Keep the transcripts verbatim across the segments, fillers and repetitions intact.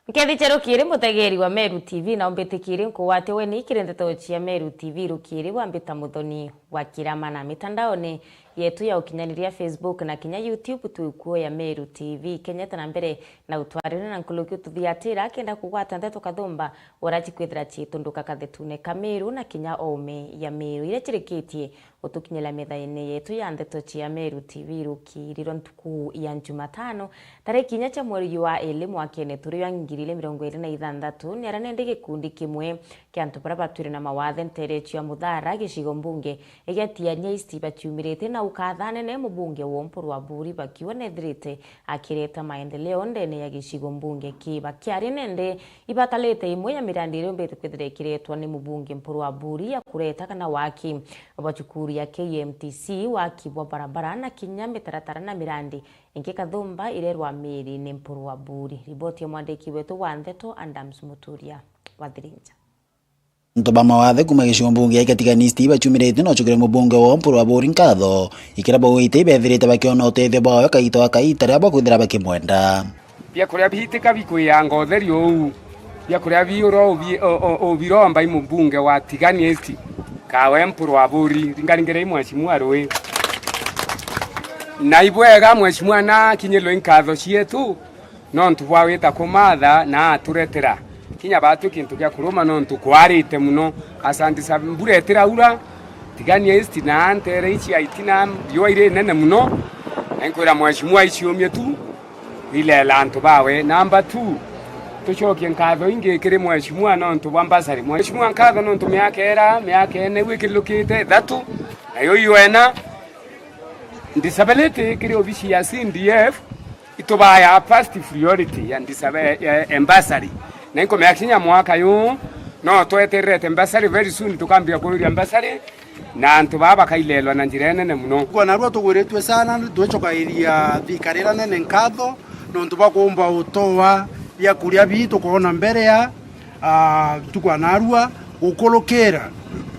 Nkethi cia rukiri, mutegeri wa Meru T V, na umbitikiri nkugwate weni kiri ndeto cia Meru T V rukiri wa Mbita Muthoni wa Kirama na mitandaoni yetu ya ukinyaniria Facebook na kinya YouTube twikuo ya Meru T V. Kenyete na mbere na utwarire na nkuruki ututhiatira kenda kugwata ndeto kathumba uraci kwithira citunduka kathetune ka Meru na kinya oume ya Meru iria cirikitie gutukinyira methaine yetu ya ndeto cia Meru T V rukiri rwa ntuku ya Jumatano, tariki inya cia mweri wa ili mwakene turi wa ngiri ili mirongo ili na ithanthatu, ni aria nende gikundi kimwe kia antu baria batwire na mawathe ntere cia Muthara gicigo mbunge gia Tigania East baciumirite na ukatha nene mubunge wa Mpuru Aburi bakiuga nethirite akireta maendeleo ndene ya gicigo mbunge ki bakiari nende ibatalite imwe ya mirandi iria yumbite kwithira ikiretwa ni mubunge Mpuru Aburi ya kureta kana waki bwa cukuru ya K M T C, waki bwa barabara na kinya mitaratara na mirandi ingi kathumba irerwa miri ni Mpuru Aburi. Riboti ya mwandiki wetu wa ndeto Adams Muturia wa Thirinja. Antu ba mawathe kuma gicigo mbunge gia Tigania East baciumirite na ucukire mubunge wa Mpuru Aburi nkatho, ikira baugite ibethirite bakiona utethio bwawe kaita wa kaita riria bakwithira bakimwenda. Biakuria biitika bikwiyanga utheri uu, biakuria biura ubi-, u-, u-, ubiromba i mubunge wa Tigania East, kawe Mpuru Aburi, ringaringire i mheshimiwa rui. Na ibwega mheshimiwa na akinyirwe i nkatho cietu, nontu bwa wita kumatha na aturetera kinya batu kintu gia kuruma, nontu kwarite muno. Asanti sa mbura itiraura, Tigania East na ntere ici aitina riua iri nene muno. Na nkwira mheshimiwa iciumie tu, ilela antu bawe. Number two, tucokie nkatho ingi kiri mheshimiwa nontu bwa mbasari. Mheshimiwa, nkatho nontu miaka ira, miaka ene gwikilukite ithatu, nayo iyo ena disability kiri obisi ya C D F, itubaya first priority ya ndisabe-, ya embasari. Na inkumenya kinya mwaka yu, no twetererete embasari, very soon tukambia kururia embasari, na antu baa bakailelwa na njira inene muno. Kwa narua tugwiritue sana, twicokairia thirikari ira nene nkatho, nontu bwa kuumba utoa biakuria bii tukoona mbere ya, ah, ntuku ya narua, gukurukira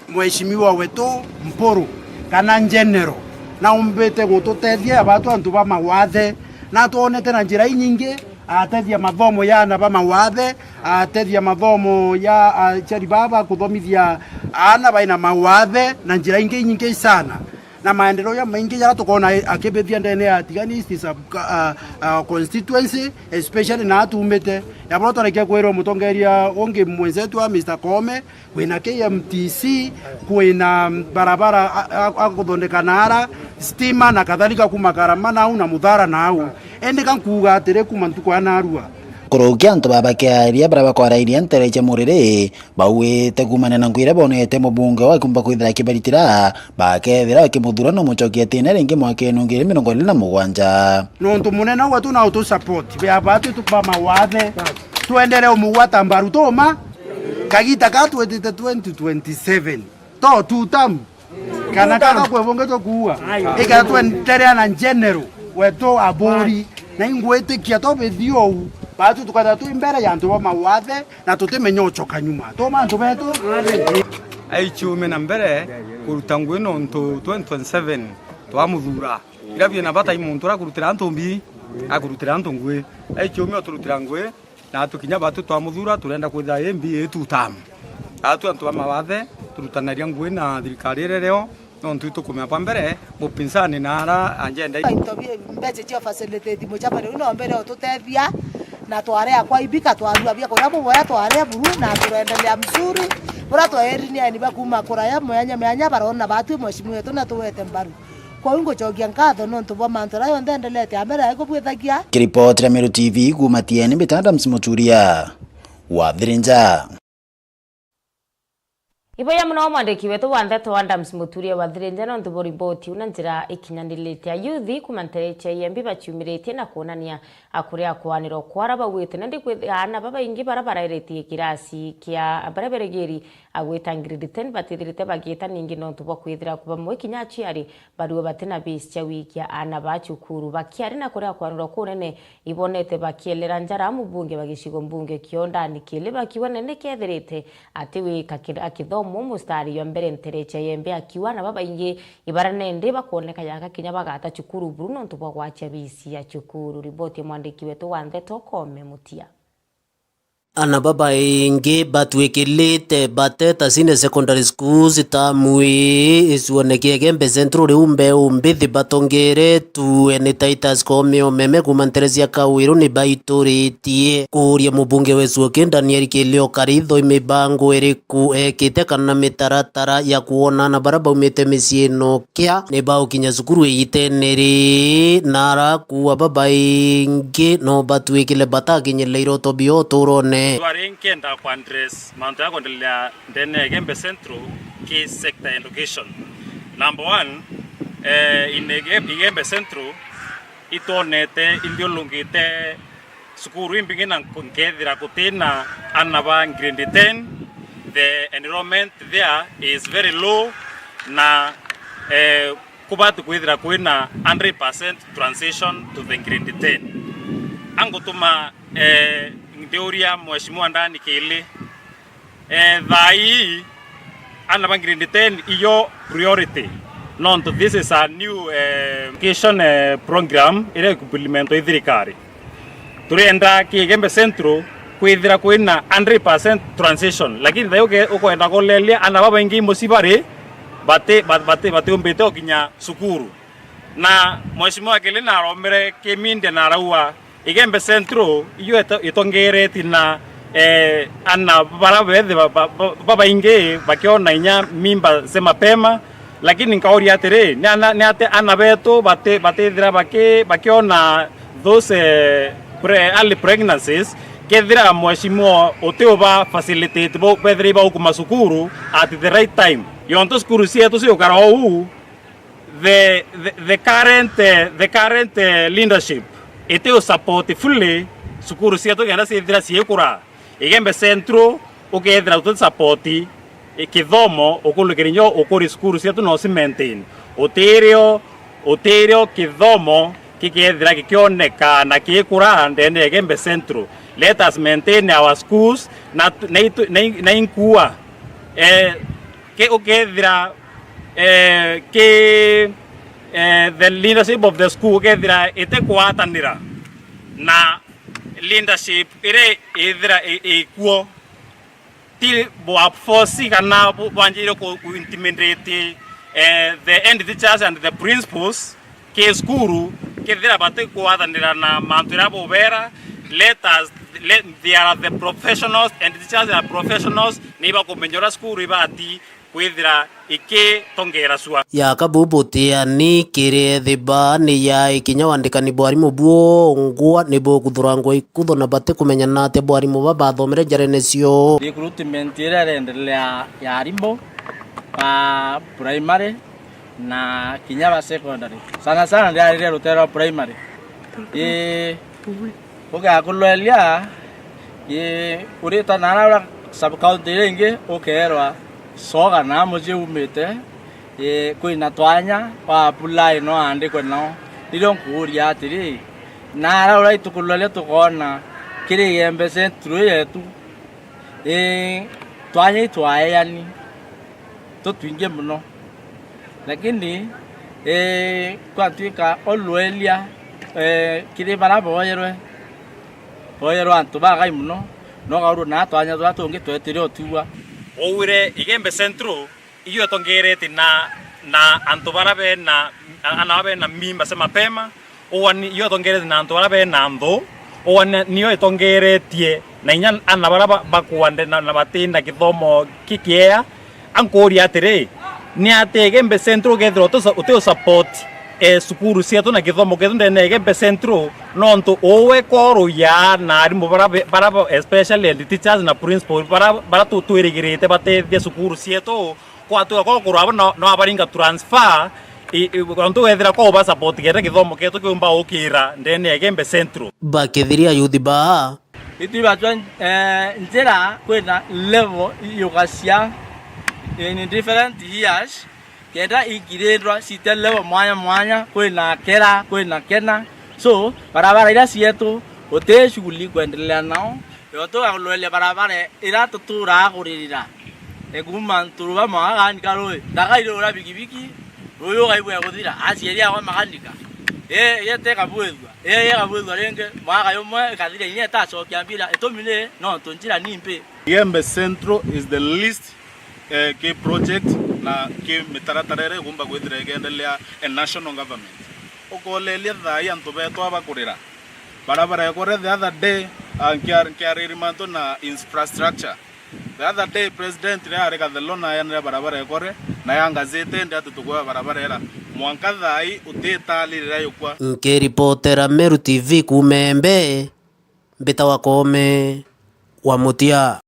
mheshimiwa wetu Mpuru, kana general, naumbite gututethia batu antu ba mawathe, na twonete na njira inyingi, atethia mathomo ya aana ba mawathe, atethia mathomo ya aciari baba kuthomithia aana baina mawathe na njira ingi inyingi sana. Na maendeleo jamaingi jaria tukoona akibithia ndene ya Tigania East sub, ah, ah, constituency, especially na atumite. Ya boro twarikia kwirwa mutongeria ungi mwenzetu wa Mister Koome, kwina K M T C, kwina barabara a, a, a kuthondeka naara, stima na kadhalika, kuma Karama nau na Muthara nau. Indi ka nkuuga atiri, kuma ntuku ya narua. Kurukia antu baba bakiaria baria bakwarairie ntere cia Muriri, bauite kuumania na nkuire bonete mubunge wa kumba kwithira akibaritira, bakethira bakimuthura na mucokia tene ringi mwakene ngiri mirongo iri na mugwanja. Nontu munene wetu na utu support, bea batu tu ba mawathe, twendere umugwata mbaru tuma, kagita ka twetite twenty twenty-seven. To two term. Kana kaka kwe bunge tukuuga. Ikara twenderea na general wetu Aburi. Na ingwitikia to bithi ou. Batu tukatha twi mbere ya antu ba mawathe na tutimenya ucoka nyuma. Tuma antu betu. Aichume na mbere kuruta ngui nontu twenty twenty-seven twamuthura. Ira biena bata i muntu akurutira antu mbi, akurutira antu ngui. Aichume uturutira ngui. Na atu kinya batu twamuthura, turenda kwithira i mbi i two term. Atu antu ba mawathe, turutanaria ngui na thirikari iria irio, nontu itukumenya bwa mbere, mupinzani na ara agenda. Into bi-, mbeca cia facilitate mucamari uu no mbere ututethia, na twarea kwa ibika, twarua bia kuria buboya, twarea buru, na tureendelea mzuri. Buria twairi ni aeni ba kuma kuraya, mianya mianya, barona batu mheshimiwa wetu na tuwete mbaru. Kwou ngucokia nkatho nontu bwa mantu aria yonthe endelete a mbere ai kubwithagia. Kiripotira Meru T V kuuma Tieni, mbita Adams Muturia wa Thirinja. Iboya muno mwandiki wetu wa ndeto Adams Muturia wa Thirinja nontu bwa riboti iu na njira ikinyanirite. Ayuthi kuuma ntere cia Iembi baciumiritie na kwonania a kuria kwanirwa kwa ara bauite, nandi kwithia aana babaingi bara barairitie kirasi kia baria beregeri a gwita grade ten batithirite bagiita ningi nontu bwa kwithira ku bamwe kinya aciari barua batina fees cia wikia aana ba cukuru. Bakiari na kuria kwanirwa kunene ibonete bakielera njara mubunge wa gicigo mbunge kio Ndani Kili bakiuga nene kethirite ati wika ki-, a kithomo mustari jwa mbere ntere cia Iembe akiuga aana babaingi ibara nende bakwoneka yaka kinya bagata cukuru buru nontu bwa gwachia fees ya cukuru. Riboti ya mwandiki wetu wa ndeto Koome Mutia. Ana babaingi batwikilite bateta sine secondary schools tamu ii icuone kia Igembe Central riu mbeu mbithi batongeretue ni Titus Koome Omeme kuuma ntere cia Kawiru ni baituritie kuuria mubunge wa Icuoki Daniel Kilio Karitho i mibango iriku ekite kana mitaratara ya kwona ana baria baumite micii ino kia ni baukinya cukuru igitene ri, na ara kuua babaingi no batwikile batakinyirire iroto bio uturone. Twari nkenda ku address mantu ya kwendelea ndene ya Igembe Central ki sector education. Number one, eh, in Ige-, Igembe Central itwonete inthiurungite cukuru imbingi na nk-, nkethira gutina ana ba grade ten, the enrollment there is very low, na, eh, kubati kwithira kwina hundred percent transition to the grade ten. Angutuma, eh, ndiuria Mheshimiwa Ndani Kili, eh, thaa ii ana ba grade ten iyo priority, nontu this is a new, eh, education, eh, program iria implementwa i thirikari. Turenda ki Igembe Central kwithira kwina hundred percent transition, lakini thayo uke-, ukwenda kulelia ana babaingi muci bari bati, bati, bati, batiumbite ukinya cukuru. Na Mheshimiwa Kili naromere ki media na arauga, Igembe Central iyo ito-, itongereti na, eh, ana bara bethi ba-, ba-, ba-, babaingi bakiona inya mimba cia mapema, lakini nkauria atiri, ni ana, ni ati ana betu bati-, batithira baki-, bakiona those, eh, pre-, early pregnancies, kethira mheshimiwa uti uba facilitate bo-, bethira ibaukuma cukuru at the right time? Yontu cukuru cietu ciukara uu, the, the, the current, eh, the current, eh, leadership iti u support fully cukuru cietu kenda ciithira ciikura. Igembe Central ukethira uti support, eh, kithomo ukurukiri nyo ukuri cukuru cietu no ci maintain. Utirio, utirio kithomo kikethira gikioneka na kiikura ndene ya Igembe Central. Let us maintain our schools na tu-, na itu-, na in-, na inkua, eh, ke-, ukethira, eh, ki, eh, the leadership of the school ukethira itikwatanira na leadership iria ithira i-, ikuo, ti bwa force kana bu-, bwanjire ku, ku intimidate, eh, the head teachers and the principals ki cukuru, kethira batikwathanira na mantu iria bubera, let us, let, they are the professionals and teachers are professionals, ni bakumenya uria cukuru ibati kwithira ikitongera cua. Ya kabu butiani kiri ethimba ni ya ikinya wandikani bwarimu bwongwa ni bukuthurangwa ikutho na batikumenyana atia bwarimu babathomere njarene cio. Recruitment iria irendelea ya arimu ba primary na kinya ba secondary. Sana sana ndiariria rutere rwa primary. Ii, ugakulwelia, ii, urita na ara ura sub county iria ingi ukeerwa coga na mucii umite, ii, kwina twanya wa apply no aandikwe nao. Nirio nkuuria atiri, na ara ura itukulwelia tukoona kiri Igembe Central yetu, ii, twanya itwaeani tutwingi mono. Lakini, ii, kwatwika olwelia, ii, kiri bara booyerwe, booyerwe antu bagai mono, no gaurwe na twanya turia tungi twetire otiwa. Wauire Igembe Central, iyo itongerete na, na antu bara bena, ana bara bena mimba cia mapema, Ugwa ni, iyo itongeretie na antu baria bena nthu, ugwa ni, niyo itongeretie na inya ana baria ba, bakua nde-, na, na batina kithomo kikiea. Ankuuria atiri, ni atia Igembe Central ukethirwa uti, uti u support, eh, cukuru cietu na kithomo kietu ndene ya Igembe Central, nontu uwe koruya na arimu baria be, baria ba, especially head teachers na principal, baria, baria tu, twirigirite batethie cukuru cietu, Kwatuga kokurwa abo no, no abaringa transfer, i, i, ontu wethira ko uba support kenda githomo kietu kiumba ukira ndene ya Igembe Central. Bakithiria youth baa. Itwi bachwa, eh, njira kwina level yugacia in different years, kenda ingirindwa cite level mwanya mwanya, kwina kera, kwina kena. So, barabara iria cietu, uti shughuli kwendelea nao, Yo tugakulweria barabara ira tuturaa kuririra. E, kuuma Nturuba mwaga ganika rui. Ndakaire ura bikibiki, rui ugaibua guthira. Aciari akwa makanika. Ii, ii tekabwithua. Ii, ii ekabwithua ringi. Mwaka jumwe ikathira inya itacokia mbira. Itumi ni nontu njira ni mbi. Igembe Central is the least, eh, ki project na ki mitaratara iria igomba kwithira ikiendelea a national government. Ukoleria thaa ii antu betu abakurira. Barabara ekore the other day, ah, nkia-, nkiariri mantu na infrastructure. The other day, president riria ari Kathelo na ayanire barabara ekore, na yangazite ndi ati tukwea barabara era. Mwanka thaa ii utitali riria yukwa. Nkiripotera Meru T V kuuma Embe, mbitawa Koome wa Mutia.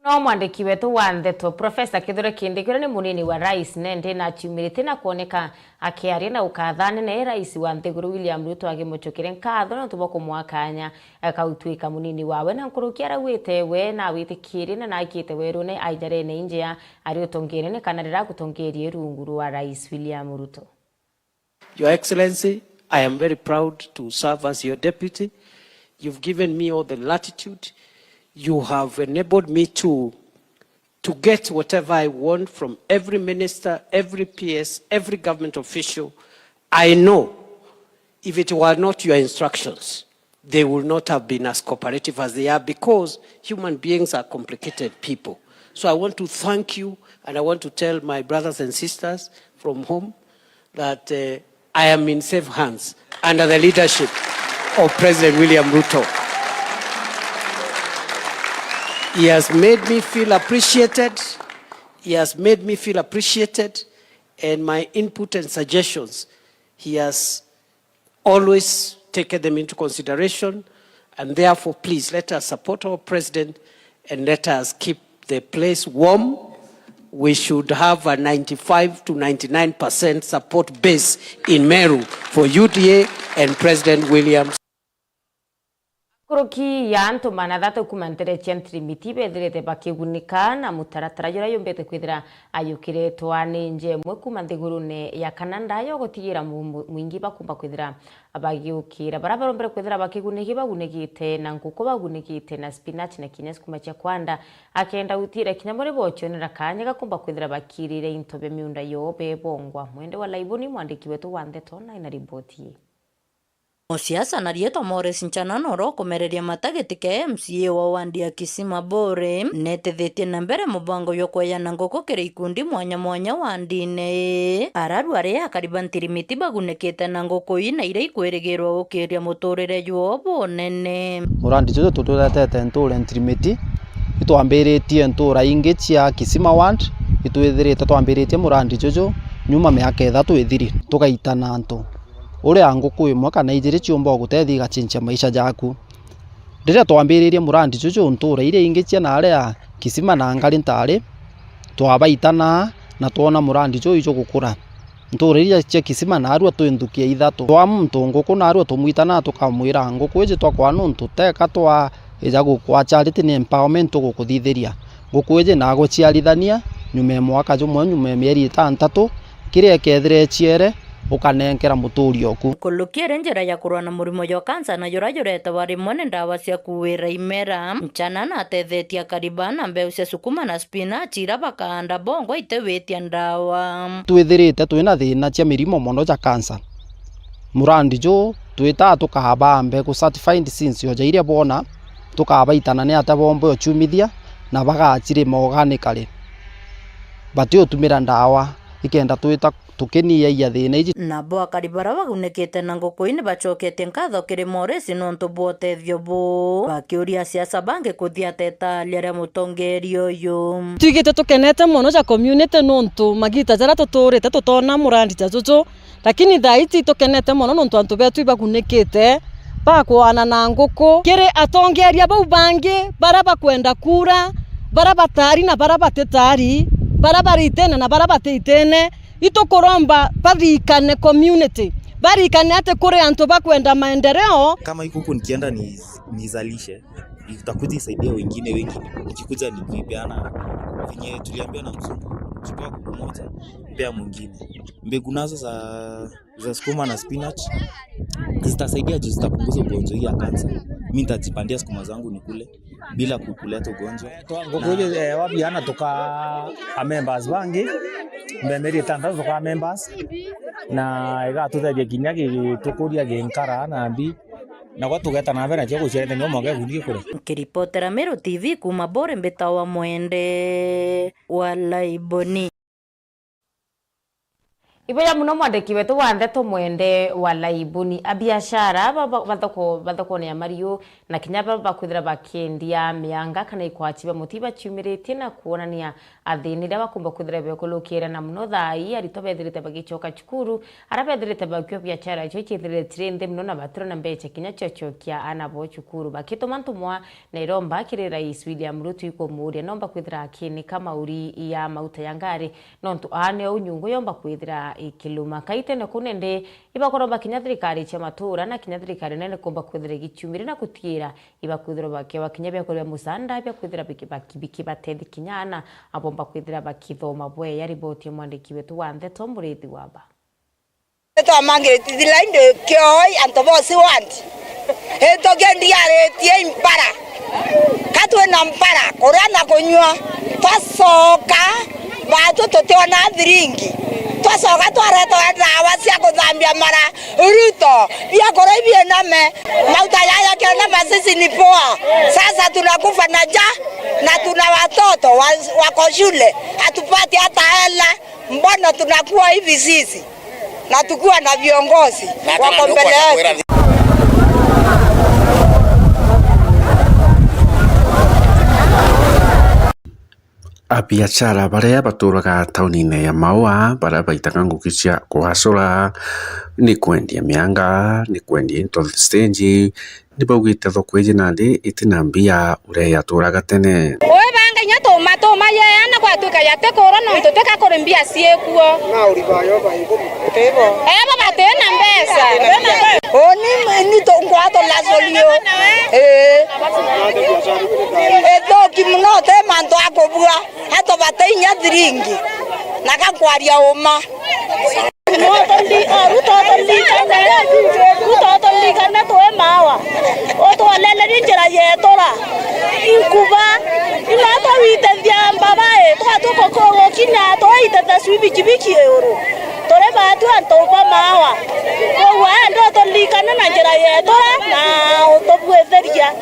No mwandiki wetu wa ndeto, Professor Kithure Kindiki, uria ni munini wa rais, nende na aciumiritie na kwoneka akiaria na ukatha anene rais wa nthiguru William Ruto, agimucukire nkatho nontu bwa kumwa kanya akautuika munini wawe, na nkuruki araugite we na witikirie na naikite werune aijarene injea ari utongeene ni kana rira agutongeerie rungu rwa rais William Ruto. Your Excellency, I am very proud to serve as your deputy. You've given me all the latitude. You have enabled me to, to get whatever I want from every minister, every P S, every government official. I know if it were not your instructions, they will not have been as cooperative as they are, because human beings are complicated people. So I want to thank you, and I want to tell my brothers and sisters from home that, uh, I am in safe hands under the leadership of President William Ruto. He has made me feel appreciated. He has made me feel appreciated, and my input and suggestions, he has always taken them into consideration, and therefore, please let us support our president and let us keep the place warm. We should have a ninety-five to ninety-nine percent support base in Meru for U D A and President William. Nkuruki ya antu magana athatu kuuma ntere cia Ntirimiti bethirite bakigunika na mutaratara juria jumbite kwithira ayukiritwa ni nja imwe kuuma nthigurune ya Canada yo gutigira mu-, mu-, mwingi bakumba kwithira bagiukira. Baria barombere kwithira bakiguniki bagunikite na nguku, bagunikite na spinach na kinya sukuma cia kwanda, akenda utira kinya muri bocionera kanya gakumba kwithira bakirire into bia miunda yoo bebongwa. Mwende wa Laibuni, mwandiki wetu wa ndeto, na ina riboti ii. Mosiasa na riitwa Maurice Nchana noro kumereria mata giti kia M C A wa wandi ya Kisima Bore, netethitie na mbere mubango jwa kweana nguku kiri ikundi mwanya mwanya wandine ii. Araru aria akari ba Ntirimiti bagunikite na nguku ii na iria ikwirigirwa gukiria muturire jwoo bunene. Murandi juju tuturetete ntuura Ntirimiti, itwambiritie ntuura ingi cia Kisima ward, itwithirite twambiritie murandi juju nyuma miaka ithatu ithiri. Tugaitana antu uria nguku imwe kana ijiri ciumba gugutethia igacenjia maisha jaku. Riria twambiririe murandi juju, ntuura iria ingi cia naaria Kisima na Ngari ntaari, twabaitana na twona murandi juju jugukura. Ntuura iria cia Kisima naarua twi nthuki ya ithatu. Twa muntu nguku naarua tumwitana tukamwira, nguku iji twakwa nuntu teka twa ija gukwa charity ni empowerment tugukuthithiria. Nguku iji naguciarithania nyuma ya mwaka jumwe, nyuma ya mieri itantatu, kiria ikethira iciere, ukanenkera muturi oku. Nkuruki iri njira ya kurua na murimo jwa kansa na juria juretawa rimwe ni ndawa cia kuwira imera. Nchana natethetie akari baa na mbeu cia sukuma na spinach iria bakaanda bongwa itiwitia ndawa. Twithirite twina thina cia mirimo mono ja kansa. Murandi juu twitaa tukaabaa mbeku certified since o ja iria boona, tukabaitana ni atia boomba uciumithia na bagacirima organically, batiutumira ndawa, ikenda twita tukinyiaia thina iji. Nabo akari baria bagunikite na nguku ii ni bacoketie nkatho kiri Morris nontu bwa utethio buu, bakiuria asiasa bangi kuthiateta aria mutongeria uyu. Twigite tukenete mono ja community nontu magiita jaria tutuurite tutoona murandi ja juju. Lakini thaa iji tukenete mono nontu antu beetu ibagunikite, bakwaana na nguku. Kiri atongeeria bau bangi, baria bakwenda kuura, baria bataari na baria batitaari, baria bari itene na baria bati itene, itukuromba baririkane community, baririkane ati kuri antu bakwenda maendeleo. Kama hii kuku nikienda ni-, nizalishe, itakuja isaidia wengine wengi. Nikikuja nikipeana, venye tuliambiwa na mzungu, ukipewa kuku moja, pea mwingine. Mbegu nazo za, za sukuma na spinach, Zitasaidia juu zitapunguza ugonjwa hii ya kansa. Mi nitajipandia sukuma zangu nikule bila ku-, kuleta ugonjwa. Twa-, nguku iji, eh, wabiana tuka a members bangi, mbemeri itantatu tuka a members, na igatutethia kinya gitukuria ginkara na mbi, na gwa tugeta na mbere nacio guciarithania mwanka gikundi gikure. Nkiripotera Meru T V kuuma Bore, mbitawa Mwende wa Laiboni. Ibuya muno mwandiki wetu wa ndeto Mwende wa Laibuni. Abiashara ba-, ba-, bathoko-, bathokone ya mariu na kinya ba-, bakwithira bakiendia mianga kana ikwachi ba muti baciumiritie na kuonania athini iria bakumba kwithira bekulukire, na muno thaa ii aritwa bethirite bagicoka cukuru, aria bethirite bakio biashara icio iciithirire ciri nthi muno na batirona mbeca kinya cia gucokia aana bao cukuru. Bakituma ntumwa na iromba kiri Rais William Ruto ikumuuria nomba kwithira akinika mauri ya mauta ya ngari, nontu aa nio nyungu yomba kwithira ikiluma. Kaitene kuu nindi ibakoromba kinya thirikari cia matura na kinya thirikari nene kumba kwithira igichumiri na gutiira ibakwithirwa bakiewa kinya biakuria bia musanda bia kwithira biki-, baki-, bikibatethi kinya aana abomba kwithira bakithoma bweya. Riboti ya mwandiki wetu wa ndeto Murithi Waba. Twamangiriti thila indi kioi antu bosi want. Ituki ndiaritie impara. Ka twina mpara, kuria na kunyua. Twacoka, batu tutiona thiringi. Twacoka twareta ndawa cia kuthambia mara. Ruto, biakuria ibiiname. Mauta yaya kiinama, sisi ni poa. Sasa tunakufa na njaa na tuna watoto wa-, wako shule. Hatupati hata hela. Mbona tunakuwa hivi sisi? Na tukiwa na viongozi wako mbele yetu. Abiashara baria baturaga taunine ya Maua, baria baitaga ngugi cia kugacura, ni kwendia mianga, ni kwendia into stage, ni baugite thoko iji nandi itina mbia uria yaturaga tene. Ui banga inya tuma, tuma yeana gwatuika yatikurwa nontu tika kuri mbia ciikuo. Ebo batina mbeca. Uni ni tu-, ngwato lazolio. Ii. Ithuki muno, ti mantu a kubua. Antu bati inya thiringi. Na ga kwaria uma. Ruto tulikane, Ruto tulikane twi Maua. Utwonelerie njira yetura. Inkuba, ino twawitethia mbabai, twatuka ku-, gukinya twaitethia cui bikibiki iguru. Turi batu antu ba Maua. Koguo enda utulikane na njira yetura na utubwithiria.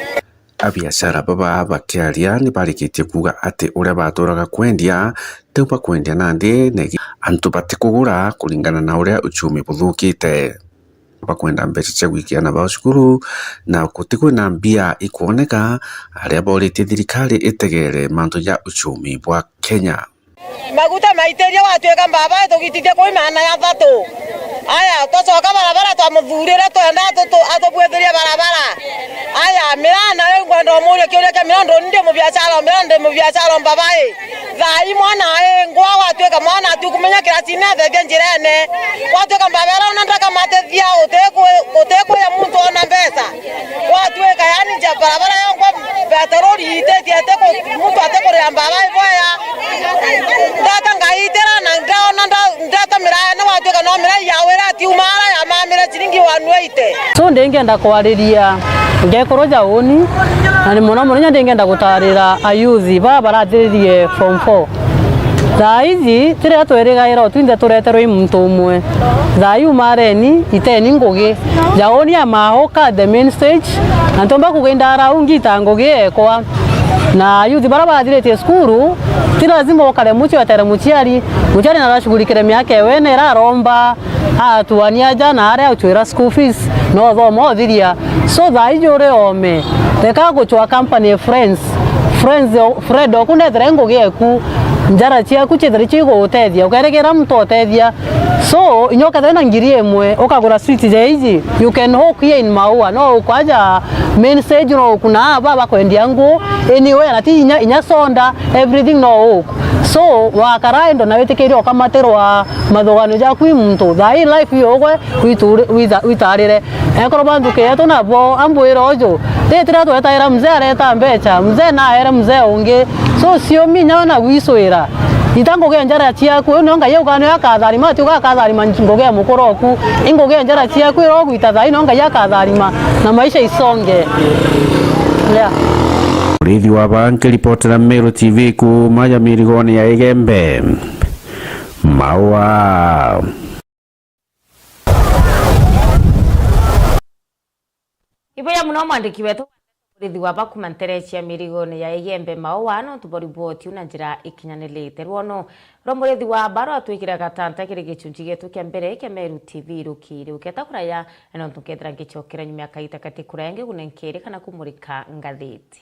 Abiashara baba bakiaria ni barikitie kuuga ati uria baturaga kwendia, tiu bakwendia nandi, na igi-, antu batikugura kuringana na uria uchumi buthukite. Bakwenda mbeca cia gwikia aana bao cukuru, na guti kwina mbia ikwoneka, aria boritie thirikari itegere mantu ja uchumi bwa Kenya. Maguta maitiria gwatuika mbaba itugitithia kwi maana ya thatu. Aya, twacoka barabara twamuthurire twenda atutu-, atubwithirie barabara. Aya, miraa nayo ngwenda umuria kiuria kia miraa, ndu ndi mubiashara, miraa ndi mubiashara mbaba i. Thaa ii mwana aingwa, gwatuika mwana atikumenya kirasini athethia njirene. Gwatuika mbaba ira ona ndakamatethia, utiku-, utikuya muntu ona mbeca. Gwatuika yani nja barabara yongwa peteroli ititie ati ku-, muntu ati kuria mbaba iboya. Ndata ngaitira na ndaona nda-, ndata miraa ene gwatuika no miraa ya wira atiuma ara yamamire ciringi one eighty. So ndingenda kwariria ngekuru ja uni, na ni muno muno inya ndingenda gutarira ayuthi baa barathiririe form four. Thaa iji, tiria twirigaira o twinthe tureterwe i muntu umwe. Thaa ii umareni, iteni ngugi. Jaoni ya Mahoka the main stage, na ntiumba kuga indara au ngita ngugi ekwa. Na youth bara bathiritie cukuru, ti lazima ukare mucii wetere muciari. Muciari narashughulikire miaka ewe na iraromba, atuania aja na aria uchwira school fees, no uthoma uthiria. So thaa iji uri ome, reka guchwa company friends. Friends, friend oku ndethere ngugi eku, njara ciaku ciethere cigutethia, ukerigera muntu utethia. So, inya ukethira na ngiri imwe, ukagura sweet ja iji, you can hawk here in Maua, no ukwaja main stage, no ukuna aba bakwendia ngu, anywhere, na ti inya, inya soda, everything no hawk. So, wakara endo na witikiria ukamatirwa mathuganio jaku i muntu, thaa ii life yogwe, wituri-, witha-, witarire. Ekorwo bantu keetu nabo ambwira uju, ritira twetaira mzee areta mbeca, mzee naere mzee ungi. So, siomi inya we na gwicwira. Ita ngugi ya njara ciaku, uyu nio Ngai uga nio akatharima, ati uga akatharima ngugi ya mukuru oku. I ngugi ya njara ciaku iria ugwita thaa ino Ngai akatharima na maisha isonge. Yeah. Murithi wa ba nkiripotera Meru T V kuuma ya mirigone ya Igembe. Maua. Ibuya muno mwandiki wetu Murithi wa ba kuuma ntere cia mirigone ya Igembe Maua, nontu bwa riboti iu na njira ikinyanirite. Rwono rwa Murithi wa ba rwatwikira gatanta kiri gicunci gietu kia mbere kia Meru T V rukiri uketa kuraya, nontu nkethira ngicokera nyuma ya kaita kati kuraya ngigune nkiri kana kumurika ngathiti.